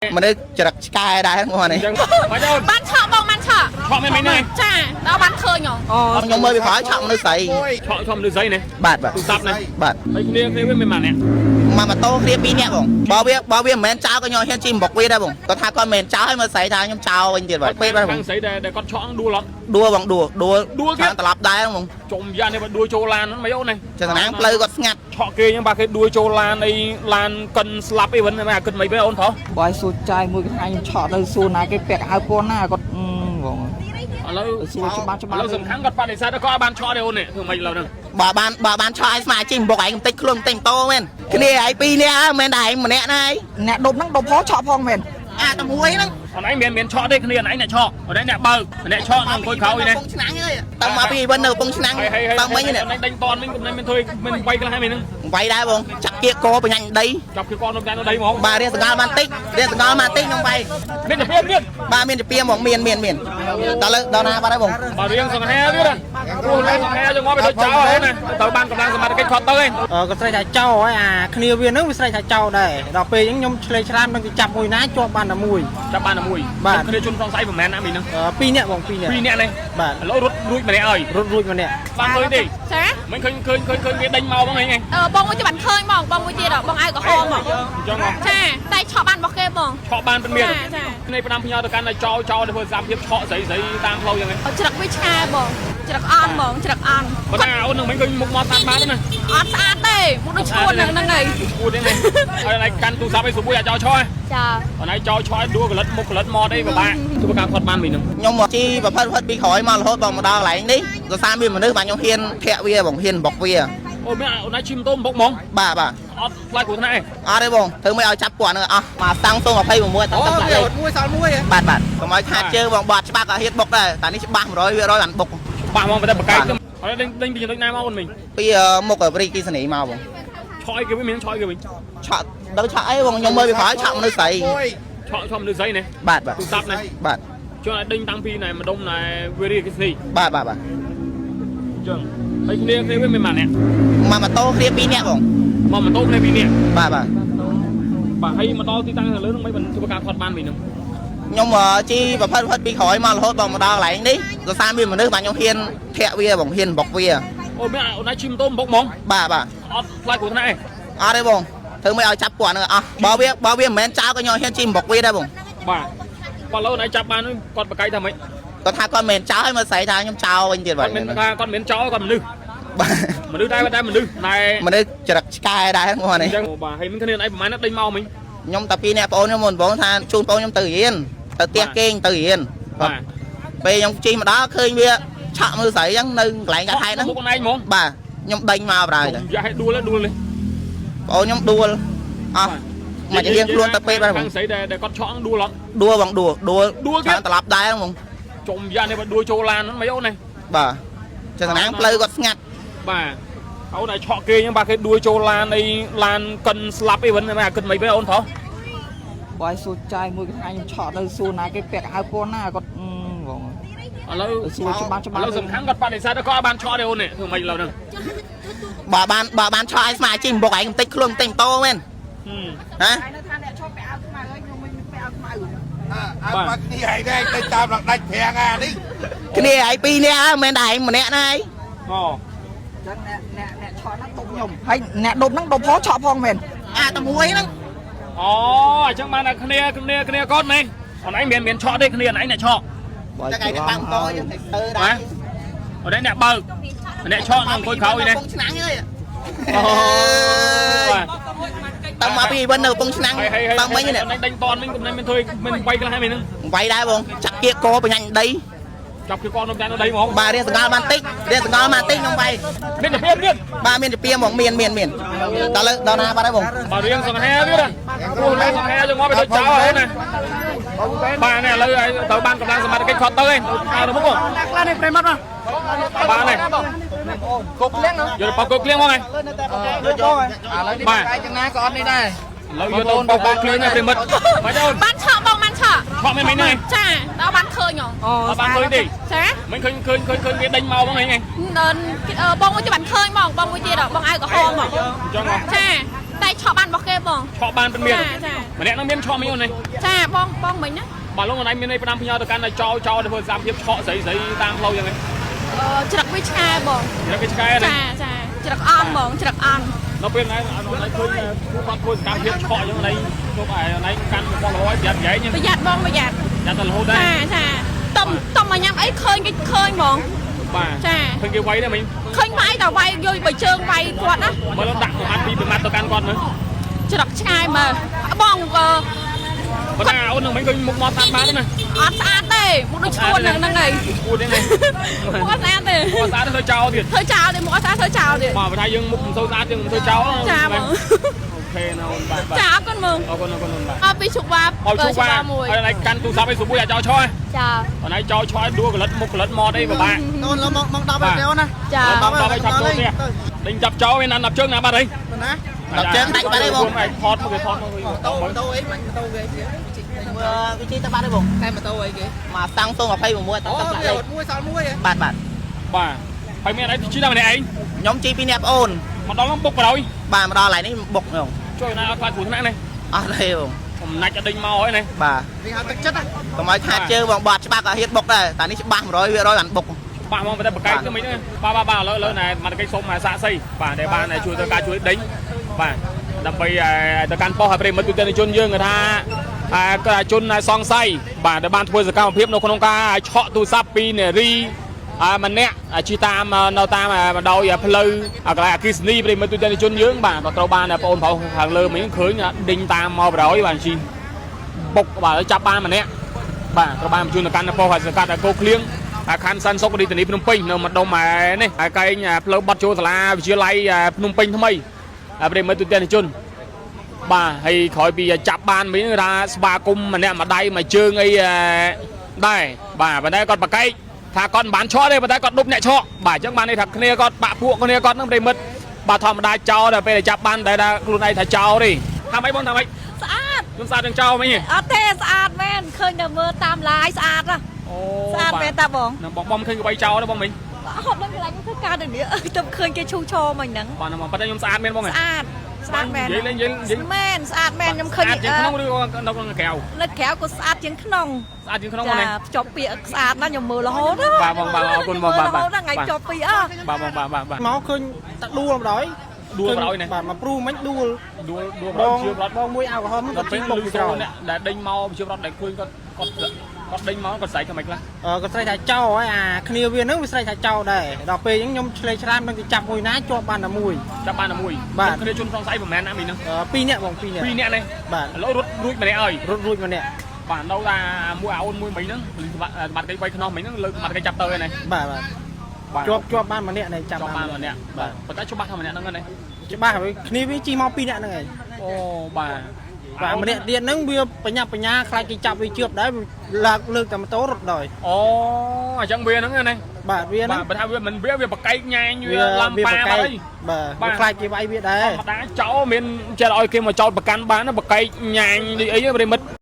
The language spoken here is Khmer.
មនុស្សច្រឹកឆ្កែដែរហ្នឹងនេះ អញ្ចឹងមកអូន បានឆក់បងបានឆក់ ឆក់មែនមែនទេ ចាដល់បានឃើញហ៎ ខ្ញុំមើលពីក្រោយឆក់មនុស្សស្រី ឆក់ឆក់មនុស្សស្រីនេះ បាទបាទ ទូរស័ព្ទនេះ បាទ ហើយគ្នាគ្នាវាមិនម៉ានអ្នក មកម៉ូតូគ្នាពីរនាក់បងបើវាមិនមែនចោលក៏ខ្ញុំហ៊ានជិះបុកវាដែរបងគាត់ថាគាត់មិនមែនចោលហើយមើលស្រីថាខ្ញុំចោលវិញទៀតបាទពេកបាទបង ខាងស្រីដែលដែលគាត់ឆក់ដួលអត់ ដួលបងដួលដួល ដួលទៀត ខាងត្រឡប់ដែរបង ចុំយ៉ានេះបើដួលចូលឡានហ្នឹងមិនអូននេះ ចេតនាផ្លូវគាត់ស្ងាត់ ឆក់គេអញ្ចឹងបាទគេដួលចូលឡានអីឡានកិនស្លាប់អីវិញអាគិតមិនវិញអូនប្រុស បើឲ្យសួរចាយមួយថ្ងៃខ្ញុំឆក់ទៅសួរណាគេពាក់អាវពណ៌ណាគាត់អឺបង ឥឡូវ សួរច្បាស់ច្បាស់ ឥឡូវសំខាន់គាត់បដិសេធគាត់អត់បានឆក់ទេអូននេះធ្វើម៉េចឥឡូវហ្នឹង បើបានឆក់ឲ្យស្មាជិះបុកឯងបន្តិចខ្លួនបន្តិចម៉ូតូមែនគ្នាឯងពីរនាក់ហ៎មិនមែនតែឯងម្នាក់ណាឯង អ្នកដប់ហ្នឹងដប់ផងឆក់ផងមែន អាតែមួយហ្នឹង អូនឯងមានមានឆក់ទេគ្នាអូនឯងអ្នកឆក់អូនឯងអ្នកបើកអ្នកឆក់នៅអង្គុយក្រោយនេះ កំពង់ឆ្នាំងហើយតើមកពីវិញនៅកំពង់ឆ្នាំង ហើយហើយហើយ តើមិញនេះ អូនឯងដេញតនវិញកុំមានធ្វើមានវាយខ្លះហើយហ្នឹង វាយដែរបងចាក់គៀកកបញ្ញាញ់ដី ចាប់គឺគាត់នៅតែនៅដីហ្មង បាទរៀនសង្កល់បានតិចរៀនសង្កល់បានតិចខ្ញុំវាយ មានតែពីទៀត បាទមានជាពីហ្មងមានមានមានដល់លើដល់ណាបាត់ហើយបង បើរៀងសង្ហាទៀតព្រោះរៀងសង្ហាចងមកទៅចោលហើយណាទៅបានកម្លាំងសមត្ថកិច្ចខត់ទៅឯង អឺគាត់ស្រែកថាចោលហើយអាគ្នាវាហ្នឹងវាស្រែកថាចោលដែរដល់ពេលអញ្ចឹងខ្ញុំឆ្លេឆ្លាមនឹងទៅចាប់មួយណាជាប់បានតែមួយ ចាប់បានតែមួយ បាទ គ្នាជនសង្ស័យប្រហែលណាមីហ្នឹង អឺពីរនាក់បងពីរនាក់ ពីរនាក់នេះ បាទ ឥឡូវរត់រួចម្នាក់ហើយ រត់រួចម្នាក់ បានឃើញទេ ចា មិនឃើញឃើញឃើញឃើញវាដេញមកហ្មងហ្នឹងឯង អឺបងមួយទៀតបានឃើញបងបងមួយទៀតហ៎បងអាវក្រហមហ៎ អញ្ចឹងហ៎ ចាតែឆក់បានរបស់គេបង ឆក់បានប៉ុន្មាន ចាចា នេះផ្ដាំផ្ញើទៅកាន់តែចោលចោលទៅធ្វើសាមភាពឆក់ស្រីស្រីតាមផ្លូវយ៉ាងហ្នឹង ច្រឹកវាឆ្កែបងច្រឹកអន់បងច្រឹកអន់ ប៉ុន្តែអូននឹងមិនឃើញមុខមកតាមបានទេណា អត់ស្អាតទេមុខដូចឈួនហ្នឹងហ្នឹងហើយ ឈួតទេណាហើយឯងកាន់ទូរស័ព្ទឲ្យស្រួលអាចោលឆក់ហ៎ ចា អនឯងចោលឆក់ឲ្យដួលក្លិតមុខក្លិតមាត់អីពិបាកធ្វើការខាត់បានមីហ្នឹង ខ្ញុំមកជីប្រផិតប្រផិតពីក្រោយមករហូតបងមកដល់កន្លែងនេះដោយសារមានមនុស្សបាទខ្ញុំហ៊ានធាក់វាបងហ៊ានបុកវា អូមានអូនឯងជិះម៉ូតូបុកហ្មង បាទបាទ អត់ខ្លាចគ្រោះថ្នាក់ទេ អត់ទេបងធ្វើមិនឲ្យចាប់ពួកហ្នឹងអស់មកតាំង026តាំងទឹកលេខ មួយសល់មួយ បាទបាទកុំឲ្យខាតជើងបងបត់ច្បាស់ក៏ហ៊ានបុកដែរតែនេះច្បាស់100 100បានបុក បាក់ហ្មងតែបកែកទៅហើយដេញដេញពីចំណុចណាមកអូនមីង ពីមុខព្រីគីសនីមកបង ឆក់អីគេវិញមានឆក់អីគេវិញ ឆក់ដឹងឆក់អីបងខ្ញុំមើលពីក្រោយឆក់មនុស្សស្រី ឆក់ឆក់មនុស្សស្រីនេះ បាទបាទ ទូរស័ព្ទនេះ បាទ ជួនឲ្យដេញតាំងពីណែម្ដុំណែវេរីអគិសនី បាទបាទបាទ អញ្ចឹងហើយគ្នាគ្នាវិញមានម៉ានអ្នក មកម៉ូតូគ្នាពីរនាក់បង មកម៉ូតូគ្នាពីរនាក់ បាទបាទ បាទហើយមកដល់ទីតាំងខាងលើហ្នឹងមិនបានធ្វើការខាត់បានមីហ្នឹង ខ្ញុំជីប្រផិតប្រផិតពីក្រោយមករហូតបងមកដល់កន្លែងនេះដោយសារមានមនុស្សបាទខ្ញុំហ៊ានធាក់វាបងហ៊ានបុកវា អូមានអូនឯងជិះម៉ូតូបុកហ្មង បាទបាទ អត់ខ្លាចគ្រោះថ្នាក់ទេ អត់ទេបងធ្វើមិនឲ្យចាប់ពួកហ្នឹងអស់បើវាមិនមែនចោលក៏ខ្ញុំហ៊ានជិះបុកវាដែរបង បាទបើលើអូនឯងចាប់បានគាត់បកែកថាម៉េច គាត់ថាគាត់មិនមែនចោលហើយមើលស្រីថាខ្ញុំចោលវិញទៀតបាទ គាត់មានថាគាត់មិនចោលគាត់មនុស្ស បាទ មនុស្សដែរតែមនុស្សណែ មនុស្សច្រឹកឆ្កែដែរហ្នឹងនេះ អញ្ចឹងបាទហើយមានគ្នាឯងប្រហែលដេញមកមិញ ខ្ញុំតែពីរនាក់បងខ្ញុំមុនបងថាជូនបងខ្ញុំទៅរៀនទៅផ្ទះគេងទៅរៀន បាទ ពេលខ្ញុំជិះមកដល់ឃើញវាឆក់មើលស្រីអញ្ចឹងនៅកន្លែងកាត់ហែហ្នឹង មុខអូនឯងហ្មង បាទខ្ញុំដេញមកបណ្ដោយទៅ យ៉ាឲ្យដួលដួលនេះ បងខ្ញុំដួលអស់មកជារៀងខ្លួនទៅពេទ្យបាទបង ខាងស្រីដែលដែលគាត់ឆក់ដួលអត់ ដួលបងដួលដួល ដួលទៀត ខាងត្រឡប់ដែរបង ចុំយ៉ានេះបើដួលចូលឡានហ្នឹងមិនអូននេះ បាទចេតនាផ្លូវគាត់ស្ងាត់ បាទអូនឲ្យឆក់គេអញ្ចឹងបាទគេដួលចូលឡានអីឡានកិនស្លាប់អីវិញអាគិតមិនវិញអូនប្រុស បើឲ្យសួរចាយមួយថ្ងៃខ្ញុំឆក់ទៅសួរណាគេពាក់អាវពណ៌ណាគាត់អឺបង ឥឡូវ សួរច្បាស់ច្បាស់ ឥឡូវសំខាន់គាត់បដិសេធគាត់អត់បានឆក់ទេអូននេះធ្វើម៉េចឥឡូវហ្នឹង បើបានឆក់ឲ្យស្មាជិះបុកឯងបន្តិចខ្លួនបន្តិចម៉ូតូមែនហ៎ នៅថាអ្នកឆក់ពាក់អាវខ្មៅហើយខ្ញុំមិនពាក់អាវខ្មៅ អើបាត់គ្នាឯងដែរទៅតាមដល់ដាច់ប្រាំងអានេះ គ្នាឯងពីរនាក់ហ៎មិនមែនតែឯងម្នាក់ណាឯង អូ អញ្ចឹងអ្នកអ្នកអ្នកឆក់ហ្នឹងដប់ខ្ញុំហើយអ្នកដប់ហ្នឹងដប់ផងឆក់ផងមែន អាតែមួយហ្នឹង អូអញ្ចឹងបានតែគ្នាគ្នាគ្នាគាត់នេះអូនឯងមានមានឆក់ទេគ្នាអូនឯងអ្នកឆក់ បើ តែឯងតាមម៉ូតូយើងទៅទៅដែរ បាទអូនឯងអ្នកបើកអ្នកឆក់នៅអង្គុយក្រោយនេះ កំពង់ឆ្នាំងហើយ អូបាទ តើមកពីវិញនៅកំពង់ឆ្នាំង ហើយហើយ តើមិញនេះ អូនឯងដេញតនវិញកុំមានធ្វើមានវាយខ្លះហើយហ្នឹង វាយដែរបងចាក់គៀកកបញ្ញាញ់ដី ចាប់គឺគាត់នៅតែនៅដីហ្មង បាទរៀនសង្កល់បានតិចរៀនសង្កល់បានតិចខ្ញុំវាយ មានតែពីទៀត បាទមានជាពីហ្មងមានមានមានដល់លើដល់ណាបាត់ហើយបង បើរៀងសង្ហាទៀតព្រោះរៀងសង្ហាចងមកទៅចោលហើយណាបាទនេះឥឡូវត្រូវបានកម្លាំងសមត្ថកិច្ចខត់ទៅឯងទៅមុខ ខ្លះនេះប្រិមត្ត បាទនេះ គប់លៀង យកទៅបកគោក្លៀងហ្មងឯង ឥឡូវនេះ បាទ កាយទាំងណាក៏អត់នេះដែរ ឥឡូវយកទៅបកគោក្លៀងណាប្រិមិត្តមកអូន បានឆក់បងបានឆក់ ឆក់មែនមែនទេ ចាដល់បានឃើញហ៎ អត់បានឃើញទេ ចា មិនឃើញឃើញឃើញឃើញវាដេញមកហ្មងឯង អឺបងមួយទៀតបានឃើញបងបងមួយទៀតហ៎បងអាវក្រហមហ៎ អញ្ចឹងហ៎ ចា តែឆក់បានរបស់គេបង ឆក់បានប៉ុន្មាន ចាចា ម្នាក់ហ្នឹងមានឆក់មិនអូននេះ ចាបងបងមិញណា បាទលោកអូនឯងមានអីផ្ដាំផ្ញើទៅកាន់ចោលចោលធ្វើសកម្មភាពឆក់ស្រីស្រីតាមផ្លូវយ៉ាងនេះ អឺច្រឹកវាឆ្កែបង ច្រឹកវាឆ្កែណា ចាចាច្រឹកអន់បងច្រឹកអន់ នៅពេលណាអូនឯងឃើញពួកគាត់ធ្វើសកម្មភាពឆក់យ៉ាងនេះលោកឯងឯងកាន់របស់រយប្រយ័ត្នប្រយែង ប្រយ័ត្នបងប្រយ័ត្ន យ៉ាត់ទៅរហូតដែរ ចាចាតំតំមកញ៉ាំអីឃើញគេឃើញបង បាទ ចា ឃើញគេវាយដែរមិញ ឃើញវាយតែវាយយបើជើងវាយគាត់ណា មើលដាក់មួយម៉ាត់ពីរម៉ាត់ទៅកាន់គាត់មើល ច្រឹកឆ្កែមើលបងអឺ ប៉ុន្តែអូននឹងមិញឃើញមុខមកស្អាតបានទេណា អត់ស្អាតទេមុខដូចឈួនហ្នឹងហ្នឹងហើយ ឈួនហ្នឹង មុខអត់ស្អាតទេ មុខស្អាតធ្វើចោលទៀត ធ្វើចោលទេមុខអត់ស្អាតធ្វើចោលទៀត បាទបើថាយើងមុខមិនសូវស្អាតយើងមិនធ្វើចោល ចាបង OK ណាអូនបាទបាទ ចាអរគុណមើង អរគុណអរគុណអូនបាទ អរពីឈុកវ៉ា ឲ្យជួប ឈុកវ៉ាមួយ ហើយឯងកាន់ទូរស័ព្ទឲ្យស្រួលអាចចោលឆោ ចា អនឯងចោលឆោឲ្យដួលក្លិតមុខក្លិតមាត់អីពិបាក អូនឡមកមក10ហើយអូនណា ចា ដល់ដល់ឲ្យឆាប់ចូលទៀតដេញចាប់ចោលមានណាប់ជើងណាបាត់អី ណា ដល់ជើងដាច់បាត់ហើយបង ឯងថតមកគេថតមក តូម៉ូតូអីម៉ូតូគេវាជិះទៅបាត់ហើយបង តែម៉ូតូអីគេ មកសាំង026តាម អូ ទឹក វាអត់មួយសល់មួយហ៎ បាទបាទ បាទហើយមានអីជិះដល់ម្នាក់ឯង ខ្ញុំជិះពីអ្នកប្អូន មកដល់ហ្នឹងបុកបណ្ដោយ បាទមកដល់កន្លែងនេះបុកខ្ញុំ ជួយណាអត់ខ្លាចគ្រោះថ្នាក់នេះ អត់ទេបង កំណាច់អត់ដេញមកហើយនេះ បាទ នេះហៅទឹកចិត្តណា កុំឲ្យខាតជើងបងបាត់ច្បាស់ក៏ហ៊ានបុកដែរតែនេះច្បាស់100%បានបុក បាក់មកតែបកែកទៅមិនហ្នឹងបាទបាទបាទឥឡូវឥឡូវណែមកគេសុំសាក់សីបាទដែលបានជួយទៅការជួយដេញបាទដើម្បីទៅកាន់ប៉ុស្តិ៍ឲ្យប្រិមិត្តទូទាំងជនយើងថាក៏ជនសង្ស័យបាទដែលបានធ្វើសកម្មភាពនៅក្នុងការឆក់ទូរស័ព្ទពីនារីម្នាក់ជិះតាមនៅតាមបណ្ដោយផ្លូវកន្លែងអគិសនីប្រិមិត្តទូទាំងជនយើងបាទក៏ត្រូវបានបងប្រុសខាងលើមិញឃើញដេញតាមមកបណ្ដោយបាទជិះបុកបាទចាប់បានម្នាក់បាទត្រូវបានបញ្ជូនទៅកាន់ប៉ុស្តិ៍ឲ្យសង្កាត់គោក្លៀងខណ្ឌសែនសុខរាជធានីភ្នំពេញនៅម្ដុំឯនេះហើយកែងផ្លូវបត់ចូលសាលាវិទ្យាល័យភ្នំពេញថ្មីប្រិមិត្តទូទាំងជនបាទហើយក្រោយពីចាប់បានមិញថាស្វាគមន៍ម្នាក់ម្ដាយមួយជើងអីដែរបាទប៉ុន្តែគាត់ប្រកែកថាគាត់មិនបានឆក់ទេប៉ុន្តែគាត់ដប់អ្នកឆក់បាទអញ្ចឹងបានន័យថាគ្នាគាត់បាក់ពួកគ្នាគាត់នឹងប្រិមិត្តបាទធម្មតាចោលដល់ពេលដែលចាប់បានតែថាខ្លួនឯងថាចោលទេថាម៉េចបងថាម៉េច ស្អាត ខ្ញុំស្អាតទាំងចោលមិញ អត់ទេស្អាតមែនឃើញតែមើលតាមឡាយស្អាតហ៎ អូ ស្អាតមែនតាបង នឹងបងបងឃើញក្បីចោលទេបងមិញ ហត់ដល់កន្លែងធ្វើការទៅនេះទៅឃើញគេឈូឆមកហ្នឹង បាទហ្នឹងបងប៉ុន្តែខ្ញុំស្អាតមែនបង ស្អាតស្អាតមែន និយាយលេងនិយាយនិយាយ មែនស្អាតមែនខ្ញុំឃើញ ស្អាតជាងក្នុងឬក៏នៅក្នុងក្រៅ នៅក្រៅក៏ស្អាតជាងក្នុង ស្អាតជាងក្នុងបង ចា ណា ភ្ជាប់ពាក្យស្អាតណាស់ខ្ញុំមើលរហូតណា បាទបងបាទអរគុណបងបាទ រហូតណាថ្ងៃភ្ជាប់ពាក្យអ បាទបងបាទបាទបាទ មកឃើញតែដួលម្ដង ដួលម្ដងណា បាទមកព្រុសមិញដួល ដួលដួល បង ជាប្រដ្ឋ បងមួយអាវក្រហម ដល់ គាត់ជិះ ពេលលឺ បុកពីក្រោយ អ្នកដែលដេញមកជាប្រដ្ឋដែលឃើញគាត់គាត់គាត់ដេញមកគាត់ស្រែកថាម៉េចខ្លះ អឺគាត់ស្រែកថាចោលហើយអាគ្នាវាហ្នឹងវាស្រែកថាចោលដែរដល់ពេលអញ្ចឹងខ្ញុំឆ្លេឆ្លាមនឹងទៅចាប់មួយណាជាប់បានតែមួយ ចាប់បានតែមួយ បាទ គ្នាជនសង្ស័យប្រហែលណាមីហ្នឹង អឺពីរនាក់បងពីរនាក់ ពីរនាក់នេះ បាទ ឥឡូវរត់រួចម្នាក់ហើយ រត់រួចម្នាក់ បាទនៅតែមួយអាអូនមួយមិញហ្នឹងសមត្ថកិច្ចបីខ្នោះមិញហ្នឹងលើកសមត្ថកិច្ចចាប់ទៅហើយណា បាទបាទ បាទ ជាប់ជាប់បានម្នាក់នេះចាប់ ចាប់ បាន បានម្នាក់ បាទ ប៉ុន្តែច្បាស់ថាម្នាក់ហ្នឹងណា ច្បាស់ហើយគ្នាវាជិះមកពីរនាក់ហ្នឹងឯង អូបាទ បាទម្នាក់ទៀតហ្នឹងវាបញ្ញាបញ្ញាខ្លាចគេចាប់វាជឿបដែរឡើងលើកតែម៉ូតូរត់ដល់ អូអញ្ចឹងវាហ្នឹងណា បាទវាហ្នឹង បាទបើថាវាមិនវាវាបកែកញ៉ែងវាឡាំប៉ាបាត់ហើយ បាទ បាទ វាខ្លាចគេវាយវាដែរ ធម្មតាចោលមានចេះឲ្យគេមកចោលប្រកាន់បានណាបកែកញ៉ាញដូចអីប្រិមិត្ត